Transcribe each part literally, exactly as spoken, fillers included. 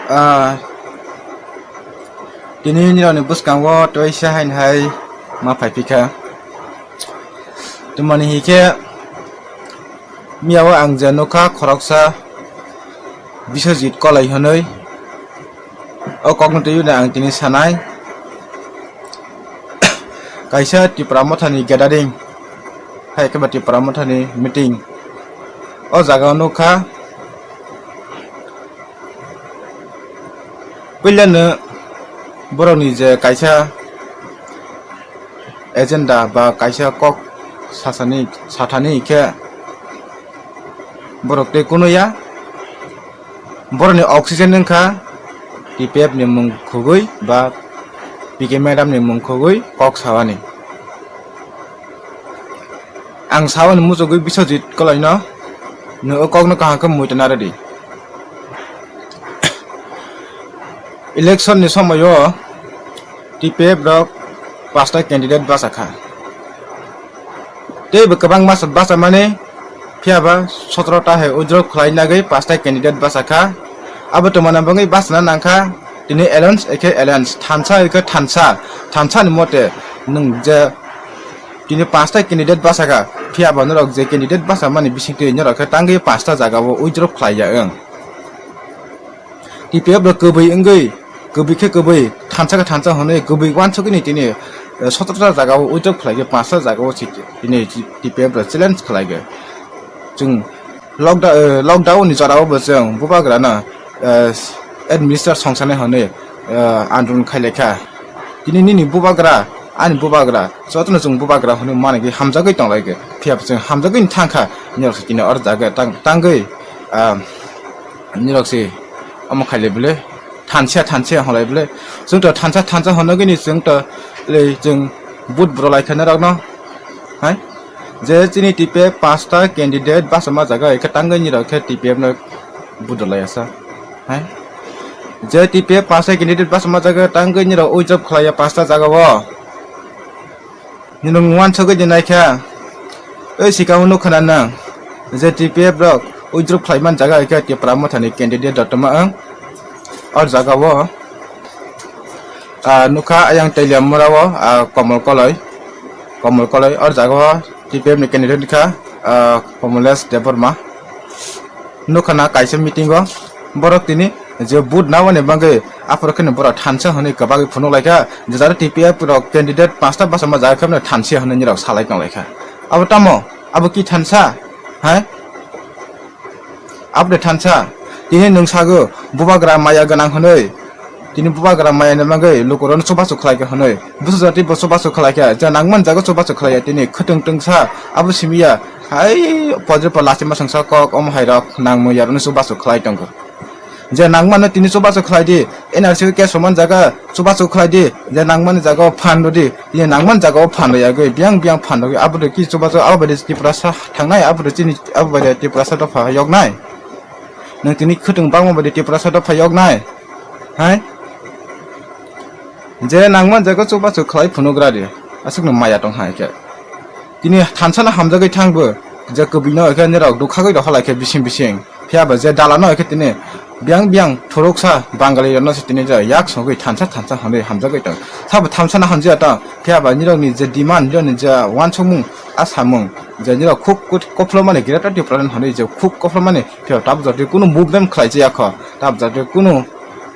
Ah, tini nirokni bwskango tei se haino hai ma phai phikha. Tamoni hinkhe miyao ang je nukha khoroksa Biswajit Koloi hwnwi, o kokno twiwi ang tini sanai. Kaisa Tipra Mothani gathering, hai khe ba Tipra Mothani meeting. O jaga o nukha, puilano borokni je kaisa agenda ba kaisa kok sasani, sathani khe borok tei kunuya. Borokni oxygen wngkha T P F ni mung khugui ba P K madam ni mung khugui kok sawani. Ang sawani muchugui Biswajit Koloino, nwng o kokno kaham khe muitu narwdi. Election ni somoio T P F rok pasta candidate bachakha. Teibo kwbang basa, bachamani, phiyaba sotoro ta hai withdraw khlai nagwi pasta candidate bachakha. Abo tongmani bagwi bachana nangkha tini alliance ekhe alliance, thansa ekhe thansa, thansa ni mote nwng je tini pasta candidate bachakha, phiyaba norok je candidate bachamani bisingtwi norok khe tangwi pasta jagao withdraw khlai ya wng. T P F rok kwbwi wngwi, kwbwi khe kwbwi, thansa khe thansa hwnwi, kwbwi uansukgwi ni tini, eh, sotoro ta jagao withdraw khlaigwi, panch ta jagao se tini T P F rok challenge khlaigwi. Chwng lockda-, eh, lockdown ni jorao bo chwng bubagrano, eh, administer songsanai hwnwi, eh, andolon khailaikha. Tini nini bubagra, ani bubagra, jotono chwng bubagra hwnwi manigwi hamjagwi tonglaikha. Phiya bo chwng hamjagwi thangkha, nirok se tini oro jaga tang-, tangwi, ah, nirok se omo khailai bwle, thansa thansa hwnlai bwle. Chwng to thansa thansa hwnwi gini chwng to le chwng vote bwrwlai kha norokno. Hai? Je chini T P F pasta candidate bachama jaga hai khe tangwi nirok khe T P F no vote rwlai asa. Hai? Je T P F pasta candidate bachama jaga tangwi nirok withdraw khlaiya pasta jagao. Nwng uansukgwi di naikha, oi sikamo nukha na nwng, je T P F rok withdraw khlaiman jaga hai khe Tipra Mothani candidate rok tongma wng. O jagao, ah, nukha ayang Teliamura o, ah, Komol Koloi, Komol Koloi, o jagao T P F ni candidate kha, ah, Komolesh Debbarma. Nukha na kaisa meeting o, borok tini je vote nabani bagwi aphuru kheno borok thansa hwnwi kwbagwi phunuk laikha, je jara T P F rok candidate panchta bachama jaga khe thansa hwnwi nirok salai tong laikha. Abo tamo? Abo ki thansa? Hai? Abo de thansa? Tini nwng sago bubagra maya gwnang hwnwi. Tini bubagra maya ni bagwi lukurokno chubachu khlai kha hwnwi. Busu jati bo chubachu khlai kha, je nangman jaga chubachu khlai ya tini khwtwng twngsa abo simi ya. Hai podre po lachima songsa kok omo hai rok nangmung ya rokno chubachu khlai tongo. Je nangmano tini chubachu khlai di, N R C o case rwman jaga chubachu khlai di, je nangmani jaga o phan rw di, tini nangmani jaga o phan rw yagwi, biyang biyang phan rw abo de ki chubachu abo bai de Tiprasa thangnai, abo de chini abo bai de Tiprasa dopha yoknai. Nwng tini khwtwng bangma bai de Tiprasa dopha yoknai. Hai? Je nangman jaga chubachu khlai phunugra di. Aswkno maya tong hai khe. Tini thansa no hamjagwi thangbo, je kwbwi no khe nirok dukhagwi rokha lai khe bising bising. Phiya ba je dala no khe tini biyang biyang thuruksa Bangali rok no se tini je yak sogwi thansa thansa hwnwi hamjagwi tong. Sabo thansa no hamjaya tong. Phiya ba nirok ni je demand, nirok ni je uansukmung, a samung, je nirok khuk kut-, kophlo mani Greater Tipraland hwnwi je khuk kophlo mani, phiya tabuk jotoi kunu movement khlai jaya kho. Tabuk jotoi kunu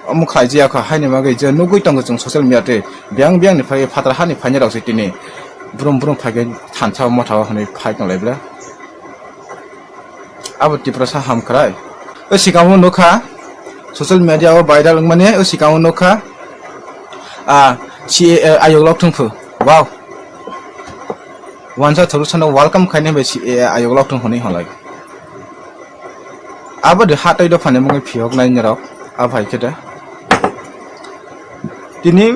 omo khlai jaya kho, haini bagwi je nugwi tongo chwng social media tei biyang biyang ni phai phatar hani phaini rok se tini brum brum phai khe thansa o motha o hwnwi phai tong lai bwle. Abo Tiprasa ham kwrai. O sikamo nukha, social media o viral wngmani, o sikamo nukha, a, C A A ayok lok thung phu. Wow. Wansa thuru sano welcome khaini bai C A A ayok lok thung hwnwi hwnlai. Abo de hatoi dophani mungwi phiyok nai nirok, a phai khe de. Tini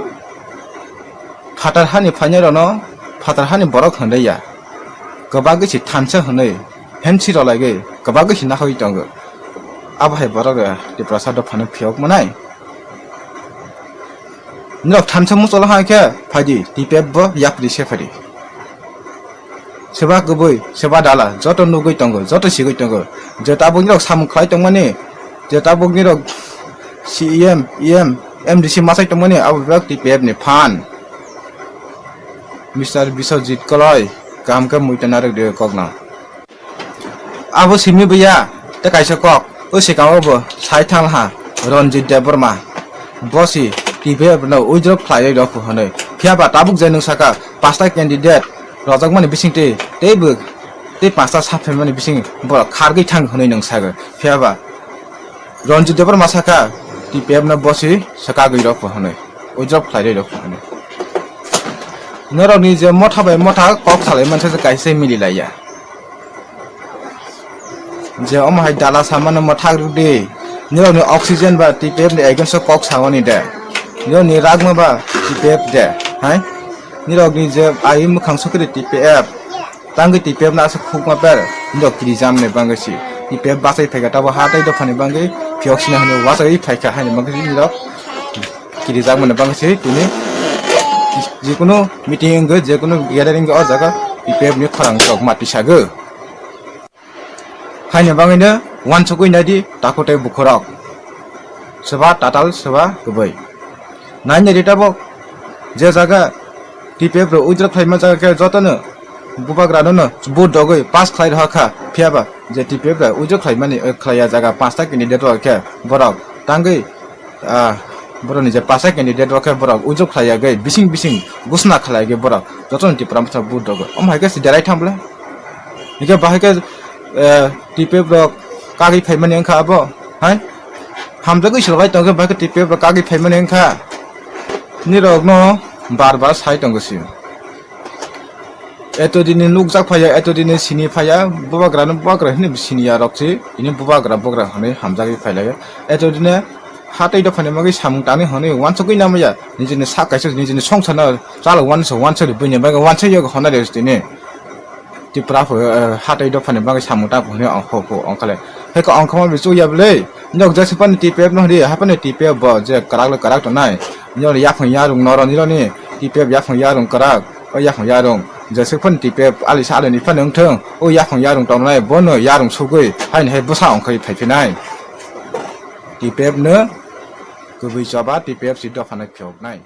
phatar hani phainai rokno phatar hani borok hwnwi ya. Kwbagwi se thansa hwnwi hensi rolaigwi kwbagwi se nakhogwi tongo. Abo hai borok ya Tiprasa dophano phiyok manai. Norok thansa mucholo hai khe phaidi, T P F bo yapri se phaidi. Seba kwbwi, seba dala, joto nugwi tongo, joto sigwi tongo. Je tabuk nirok samung khlai tongmani, je tabuk nirok C E M, E M, M D C masai tongmani abo bebak T P F ni phan. Mister Biswajit Koloi, kaham khe muita narwk de kokno. Abo simi bo ya, tei kaisa kok, o swkang o bo sai thang ha, Ranjit Debbarma. Bo si T P F no withdraw khlai rw phu hwnwi. Phiya ba tabuk je nwng saka, pasta candidate rojakmani bising tei, tei bo, tei pasta saphaimani bising borok khargwi thang hwnwi nwng sago. Phiya ba Ranjit Debbarma saka, T P F no bo si swkagwi rw phu hwnwi, withdraw khlai rw phu hwnwi. Norokni je motha bai motha kok salai mansa se kaisa mili laiya. Je omo hai dala samano mwthak rwdi. Nirokni oxygen ba T P F ni against o kok sawani de. Nirokni ragma ba T P F de. Hai? Nirokni je ai mwkhang sokri T P F. Tangwi T P F no aswk khukma per. Nirok kirijam ni bangwi si. T P F bachai phaikha tabo ha tei dophani bangwi phiyok sina hwnwi wachagwi phaikha haini bangwi si nirok kirijak mani bangwi si tini jikunu meeting wngwi jikunu gathering o jaga T P F ni khorang rok ma tisago. Haini bangwino wansugwi naidi takhuk tei bukhurok. Swba tatal swba kwbwi. Naina di tabuk je jaga T P F rok withdraw khlaima jaga khe jotono bubagrano no vote dogwi pass khlai rwkha, phiyaba je T P F rok withdraw khlaimani, eh, khlaiya jaga panchta candidate rok khe borok tangwi, ah, borokni je panchta candidate rok khe borok withdraw khlaiyagwi bising bising ghosna khlaiyagwi borok jotono Tipra Motha vote rogwi. Omo hai khe se derai thang bwle. Hingkhe bahai khe, eh, T P F rok kagwi phaimani wngkha abo, hai? Hamjagwi se bai tongkhe bahai khe T P F rok kagwi phaimani wngkha. Nirokno bar bar sai tongo se. Eto dini nukjak phaiya, eto dini sini phaiya, bubagrano bubagra hwnwi siniya rok se, ini bubagra bugra hwnwi hamjagwi phailaio. Eto dini hatwi dophani bagwi samung tanwi hwnwi wansugwi namaya, nijini sak kaisa nijini songsarno chalok wansa wansa ri buini bagwi wansa yogo hwnna ri tini. Tipra pho, eh, hatwi dophani bagwi samung tang hwnwi ongkho pho ongkhale. Heko ongkhama bisu ya bwle. Nok jasi pani T P F no hwnwi, haphani T P F bo je kwrak le kwrak tongnai. Nironi yaphang yarung norok nironi T P F yaphang yarung kwrak. O yaphang yarung. Jasi pani T P F ali sa ali ni phano wngthung. O yaphang yarung tongnai bono yarung sugwi haini hai bwsa ongkhai phaiphinai. T P F no kwbwi choba T P F si dophano phiyoknai.